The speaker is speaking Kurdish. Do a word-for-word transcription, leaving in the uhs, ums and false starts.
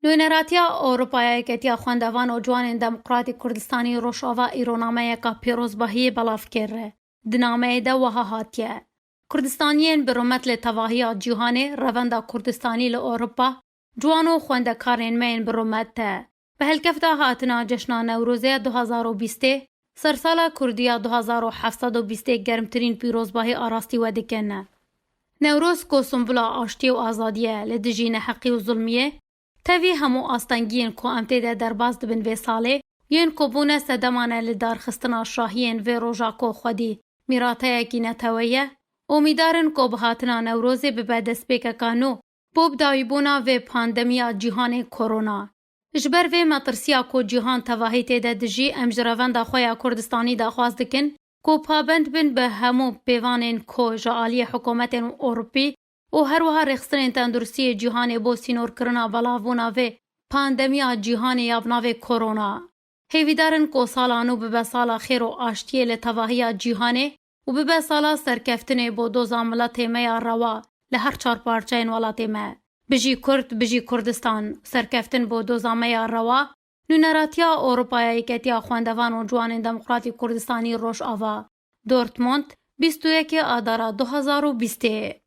Nûneratiya Ewropaya Yeketiya Xwendevan û Ciwanên Demokratîk Kurdistanî Rojava îro nameyeka pîrozbahiyê belav kir. Di nameyê de wiha hatiye: Kurdistaniyên bi rûmet li tevahiya cîhanê, revenda Kurdistanî li Ewropa, ciwan û xwendekarên me yên bi rûmet e. Bi helkefta hatina Cejna Newrozê du hazar û bîstê, sersala Kurdî ya du hazar û heft sed û bîstê germtirîn pîrozbahî arastî we dikin. Newroz ku simbula aştiyê û azadiyê ye li dijî neheqî û zulmiyê, tevî hemû astengiyên ku em tê de derbas dibin vê salê, yên ku bûne sedemane li darxistina şahiyên vê roja ku xwedî mîrateyekî neteweyî ye, umîdar in ku bi hatina Newrozê bibe destpêkeka nû bo bidawîbûna vê pandemiya cîhanê korona. Ji ber vê metirsiya ku cîhan tevahî tê de dijî, em ji revenda xwe ya Kurdistanî daxwaz dikin ku pabend bin bi hemû pêvanên ku ji aliyê hikûmetên Ewropî û her wiha rêxistinên tenduristiyê cîhanê bo sînorkirina belavbûna vê pandemiya cîhanê ya bi navê korona. Hêvîdar in ku sala nû bibe sala xêr û aştiyê li tevahiya cîhanê û bibe sala serkeftinê bo doza miletê me ya rewa li her çar parçeyên welatê me. Bijî Kurd, bijî Kurdistan, serkeftin bo doza me ya rewa. Nûneratiya Ewropaya Yeketiya Xwendevan û Ciwanên Demokratîk Kurdistanî Rojava, Dortmund, bîst û yekê Adara du hazar û bîstê.